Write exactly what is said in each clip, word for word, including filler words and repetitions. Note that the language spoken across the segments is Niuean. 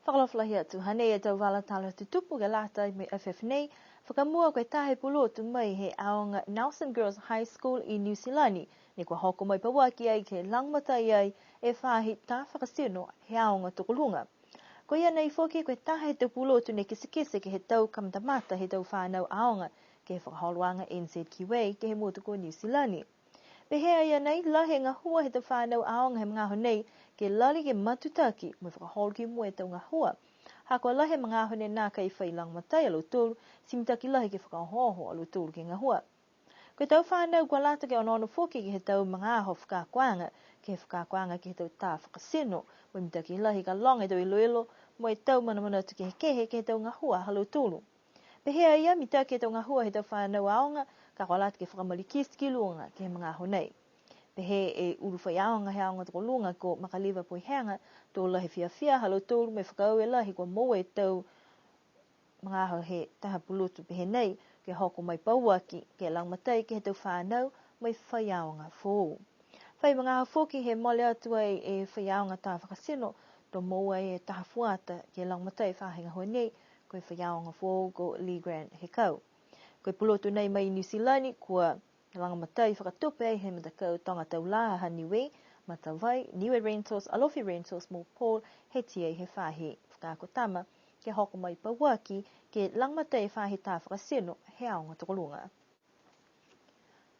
Fakaalofa lahi atu, hanei e tau vala tala tutupu ke lata mo e afiafi nei. Fakamua, ko e taha e pulotu mai he aoga Nelson Girls High School i Niu Silani, ne kua hoko mai pauaki ai ke lagomatai ai e faahi tā fakatino he aoga tokoluga. Ko ia nei foki ko e taha he tau pulotu ne kitekite ke he tau kamatamata he tau fanau aoga ke he fakaholoaga N Z Q A ke he motu ko Niu Silani. Pehē a ia nei, lahi e gahua he tau fanau aoga he magaaho nei ke lali ke matutaki mo e fakaholo ki mua e tau gahua. Ha kua lahi e magaaho ne nākai fai lagomatai a lautolu, ti mitaki lahi ke fakaohooho a lautolu ke gahua. Ko e tau fanau kua lata ke onoono foki ke he tau magaaho fakaakoaga, ke he fakaakoaga ke he tau tā fakatino, mo e mitaki lahi ka loga e tau iloilo mo e tau manamanatu kehekehe ke he tau gahua ha lautolu. Pehē a ia, mitaki e tau gahua he tau fanau aoga, ka kua lata ke fakamalikiti ki luga ke he magaaho nei. Pehē e ulu faiaoga he aoga tokoluga ko Makaliva Poihega, to lahi e fiafia ha lautolu mo e fakaaue lahi kua moua e tau magaaho he taha pulotu pehē nei, ke hoko mai pauaki ke lagomatai ke he tau fanau mo e faiaoga foou. Fai magaaho foki he mole atu ai e faiaoga tā fakatino, to moua e taha fuata ke lagomatai e faahi gahua nei, ko e faiaoga foou ko Lee Grant Hekau. Ko e pulotu nei mai Niu Silani, kua lagomatai fakatupe ai he matakau Toga Taulaha ha Niue, Matavai, Niue Rentals, Alofi Rentals mo Paul Heti ai he faahi fakaako tama, ke hoko mai pauaki ke lagomatai e faahi tā fakatino he aoga tokoluga.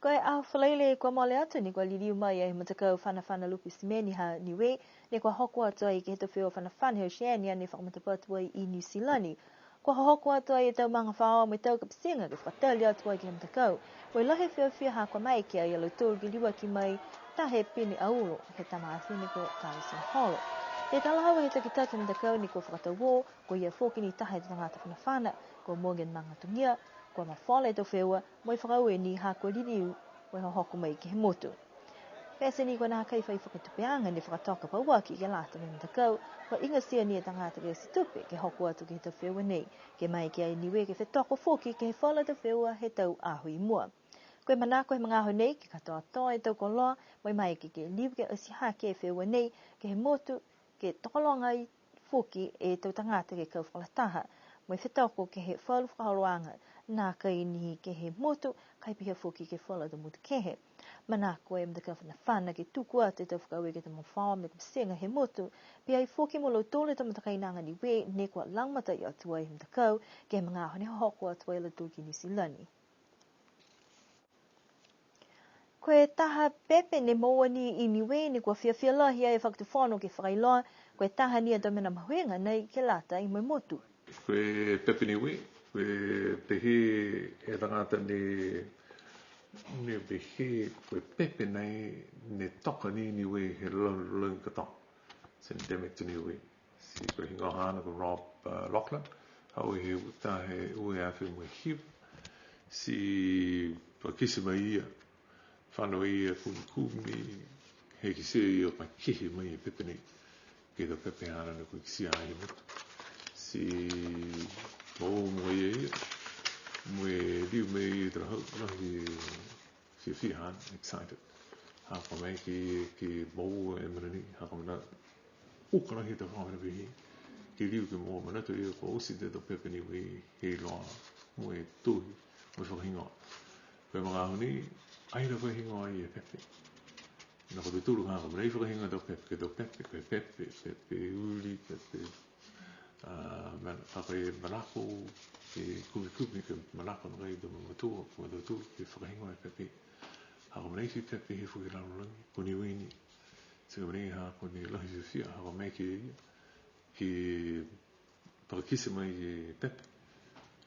Ko e aho Falaile kua mole atu ni kua liliu mai ai he matakau fanafana Lupe Simeni ha Niue, ne kua hoko atu ai ke he tau feua fanafana he Oceania ne fakamatapatu ai i Niu Silani. Kua hohoko atu ai e tau magafaoa mo e tau kapitiga ke fakatali atu ai ke he matakau. Mo e lahi e fiafia ha kua maeke ai a lautolu ke liuaki mai taha e pine aulo he tama afi ne ko Carlson Holo. He talahau he takitaki he matakau ne kua fakatau ō, ko ia foki ni taha he tagata fanafana, ko Morgan Magatogia, kua mafola e tau feua, mo e fakaaue ni ha kua liliu, mo e hohoko mai ke he motu. Pete ni kua nākai fai fakatupeaga ne fakatoka pauaki ke lata mo e matakau, kua igatia ni e tagata ke ati tupe ke hoko atu ke he tau feua nei, ke maeke ai Niue ke fetoko foki ke he falu tau feua he tau aho i mua. Ko e manako he magaaho nei ke katoatoa e tau koloa, mo e maeke ke liu ke ati hake e feua nei ke he motu, ke tokologa ai foki e tau tagata ke kau fakalataha, mo e fetoko ke he falu fakaholoaga, nākai ni ke he motu, ka e pihia foki ke he falu tau motu kehe. Manako e matakau fanafana ke tuku atu e tau fakaaue ke he tau magafaoa mo e kapitiga he motu, pihia foki mo lautolu e tau matakainaga Niue ne kua lagomatai atu ai he matakau, ke he magaaho ne hohoko atu ai a lautolu ki Niu Silani. Ko e taha pepe ne moua ni i Niue ne kua fiafia lahi ai e Fakatufono ke fakailoa, ko e taha ni a tau mena mahuiga nei ke lata mo e motu. Ko e pepe Niue, ko e pehē e tagata ne, ne pehē, ko e pepe nei ne toka ni Niue he lalolagi katoa. It's endemic to Niue. Ti ko e higoa haana ko Rob, uh, Lachlan. Hau he uta he ua e afe mo e hiva. Ti kua kitia mai ia, fano ia kumikumi, he kitia ia ka kehe mai e pepe nei. Ke he tau pepe haana ne kua kitia ai he motu. Ti moua mai e ia, mo e liu mai e talahau, lahi e fiafia haana, excited. Ha kua maeke ke, ke moua e mena nei, ha ko e mena uka lahi e tau faahi pehē. Ke liu ke moua, manatu a ia kua oti e tau pepe Niue he iloa mo e tohi, mo e fakahigoa. Ko e magaaho nei, ai la fakahigoa e pepe. Nākai tautolu ha ko e mena fakahigoa e tau pepe, ke he tau pepe, ko e pepe, pepe uli, pepe A, man-, ka ko e manako ke kumikumi, ke manako nākai e tau mamatua, ko e tautolu ke fakahigoa e pepe. Ha ko e mena fai pepe he foki lalolagi, ko Niue ni. Ti ko e mena ha ko e lahi fiafia, ha ko e maeke ia, ke fakakite mai e pepe,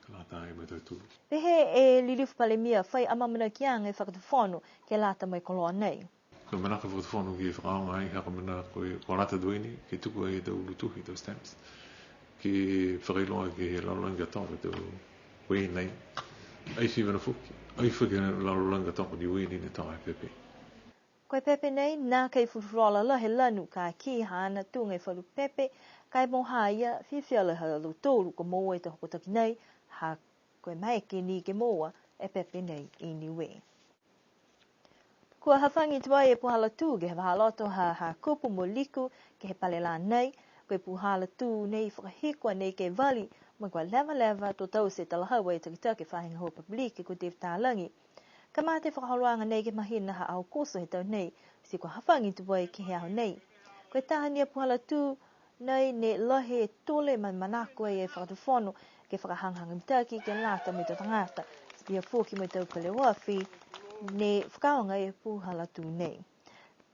ke lata mo e tautolu. Pehē e Lilifu Palemia, fai amaamanakiaga e Fakatufono ke lata mo e koloa nei. Ko e manako e Fakatufono ke fakaaoga ai, ha ko e mena ko e kua lata tuai ni, ke tuku ai e tau ulu tohi, tau stamps. Ke fakailoa ke he lalolagi katoa ko e tau ko e nei. Ai fai mena foki, ai foki he lalolagi katoa ko Niue ni ne toka e pepe. Ko e pepe nei, nākai fulufuluola lahi e lanu ka kī haana tuga e falu pepe, ka e mo ha ia, fiafia lahi a lautolu kua moua e tau hokotaki nei, ha ko e maeke ni ke moua e pepe nei i Niue. Kua hafagi tuai e puhala tū ke he vahāloto ha Hakupu mo Liku ke he pale lā nei, Ko e puhala tū nei fakahiku a nei ke vali, mo e kua levaleva to taute e talahau e takitaki he faahi gahua Papiliki ko David Talagi. Kamata e fakaholoaga nei ke he mahina ha Aokuso he tau nei, ti kua hafagi tuai ke he aho nei. Ko e taha ni a puhala tū nei ne lahi e tule mo e manako e Fakatufono ke fakahagahaga mitaki ke lata mo e tau tagata, ti pihia foki mo e tau peleoafi ne fakaaoga e puhala tū nei.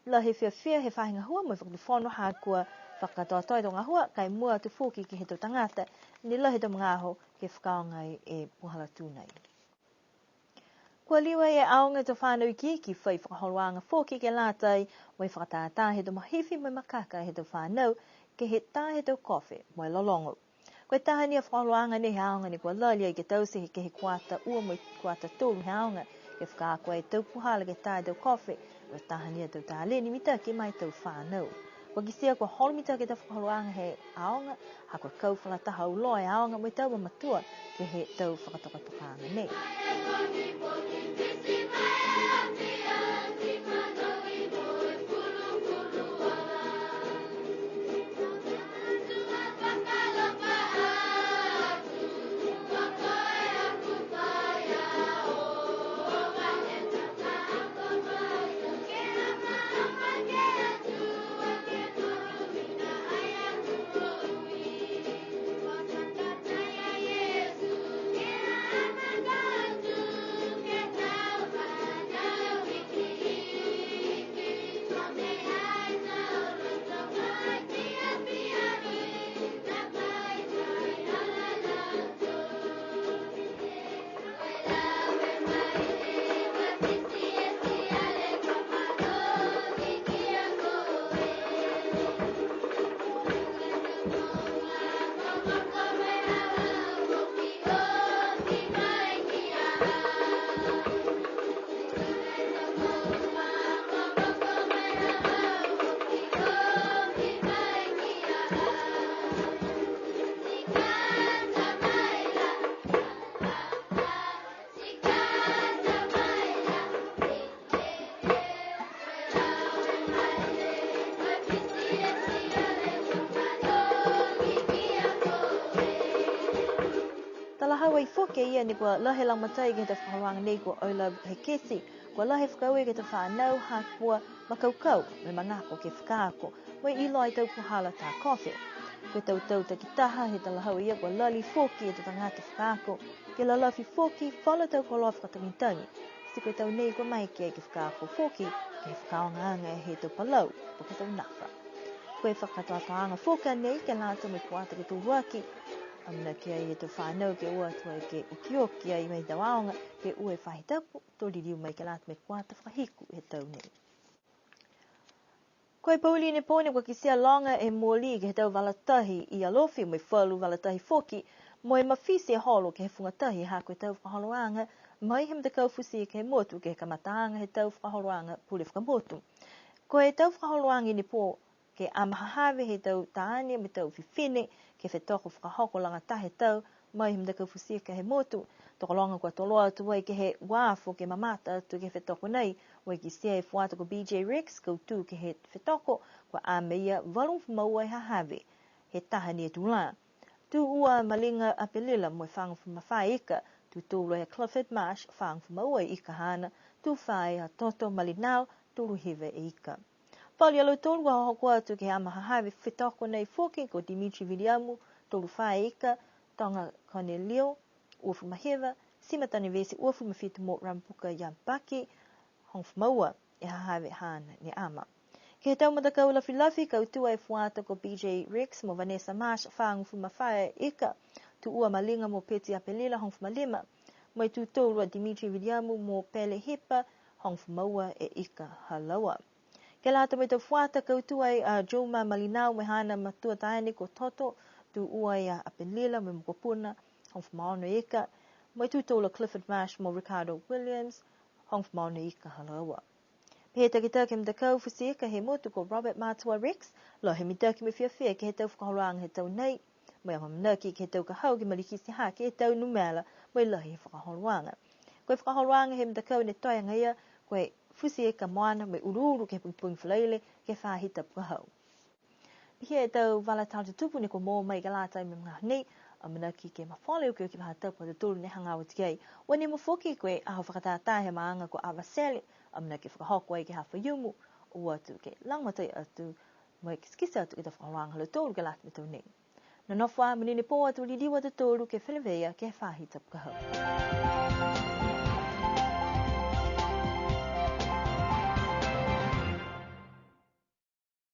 Lahi e fiafia he faahi gahua mo e Fakatufono ha kua fakakatoatoa e tau gahua, ka e mua atu foki ke he tau tagata ne lahi e tau magaaho ke fakaaoga e puhala tū nei. Kua liu e aoga he tau fanau ikiiki fai fakaholoaga foki ke lata mo e fakatātā he tau mahifi mo e makaka he tau fanau ke he tā he tau kofe mo e lologo. Ko e taha ni a fakaholoaga nei he aoga nei kua lali ai ke taute ke he kuata ua mo e kuata tolu he aoga, ke fakaako e tau puhala ke tā e tau kofe, ko e taha ni a tau taleni mitaki ma e tau fanau. Kua kitia kua holo mitaki e tau fakaholoaga he aoga, ha kua kau fakalataha auloa e aoga mo e tau mamatua ke he tau fakatokatokaaga nei. Talahau ai foki e ia ne kua lahi e lagomatai ke he tau fakaholoaga nei ko Oilove Hekesi, kua lahi e fakaaue ke he tau fanau ha kua makaukau mo e manako ke fakaako mo e iloa e tau puhala tā kofe. Ko e tau tau takitaha he talahau e ia kua lali foki e tau tagata fakaako ke lalafi foki falu tau koloa fakatagitagi. Ti ko e tau nei kua maeke ke fakaako foki ke he fakaaogaaga he tau palau po ke tau nafa. Ko e fakakatoatoaga foki a nei ke lata mo e kuata ke toluaki. Amanaki ai e tau fanau ke o atu ai ke okioki ai mo e tau aoga ke ua e faahi tapu to liliu mai ke lata mo e kuata fakahiku he tau nei. Ko e pouli ne pō ne kua kitia loga e molī ke he tau vala tahi i Alofi mo e falu vala tahi foki, mo e mafiti e holo ke he fuga tahi ha ko e tau fakaholoaga mai he matakau futi ika he motu ke he kamataaga he tau fakaholoaga pule fakamotu. Ko e tau fakaholoaga ne pō ke ama hahave he tau taane mo e tau fifine ke fetoko fakahoko lagataha e tau mai he matakau futi ika he motu. Tokologa kua toloa atu ai ke he uafo ke mamata atu ke he fetoko nei, mo e kitia e fuata ko B J Rex, kautū ke he fetoko, kua ama e ia valugofulu ma ua e hahave he taha ni e tulā. Tū ua Maliga Apelila mo e fāgofulu ma fā e ika, tū tolu a Clifford Marsh, fāgofulu ma ua e ika haana, tū fā a Toto Malinao, tolu hiva e ika. Falu ia lautolu kua hohoko atu ke he ama hahave fetoko nei foki ko Dimitri Viliamu, tolu fā e ika, Toga Cornelio, uafulu ma hiva, Sima Tanevesi, uafulu ma fitu, mo Rambuka Yabaki, hogofulu ma ua e hahave haana ne ama. Ke he tau matakau lafilafi, kautū e fuata ko B J Rex mo Vanessa Marsh, fāgofulu ma fā e ika, tū ua Maliga mo Peti Apelila, hogofulu ma lima, mo e tū tolu a Dimitri Viliamu mo Pele Hipa, hogofulu ma ua e ika ha laua. Ke lata mo e tau fuata, kautū ai a Joma Malinao mo e haana matua taane ko Toto, tū ua a Apelila mo e mokopuna, hogofulu ma ono e ika, mo e tū tolu a Clifford Marsh mo Ricardo Williams, hogofulu ma ono e ika ha laua. Pehē e takitaki he matakau futi ika he motu ko Robert Matua Rex, lahi e mitaki mo e fiafia ke he tau fakaholoaga he tau nei, mo e amaamanaki ke he tau ka hau ke malikiti hake e tau numela mo e lahi he fakaholoaga. Ko e fakaholoaga he matakau ne toe agaia, ko e futi ika moana mo e uluulu ke he pogipogi Falaile ke he faahi tapu ka hau. Pihia e tau vala tala tutupu ne kua moua mai ke lata mo e magaaho nei, amanaki ke mafola e okioki faahi tapu ha tautolu ne hagaao atu ki ai. Ua nimo foki ko e aho fakatātā he maaga ko Avatele, amanaki fakahoko ai ke he aho Faiumu, o atu ke lagomatai atu, mo e kitekite atu ke he tau fakaholoaga ha lautolu ke lata mo e tau nei. Nonofo ā, monuina e pō, ato liliu a tautolu ke feleveia ke he faahi tapu ka hau.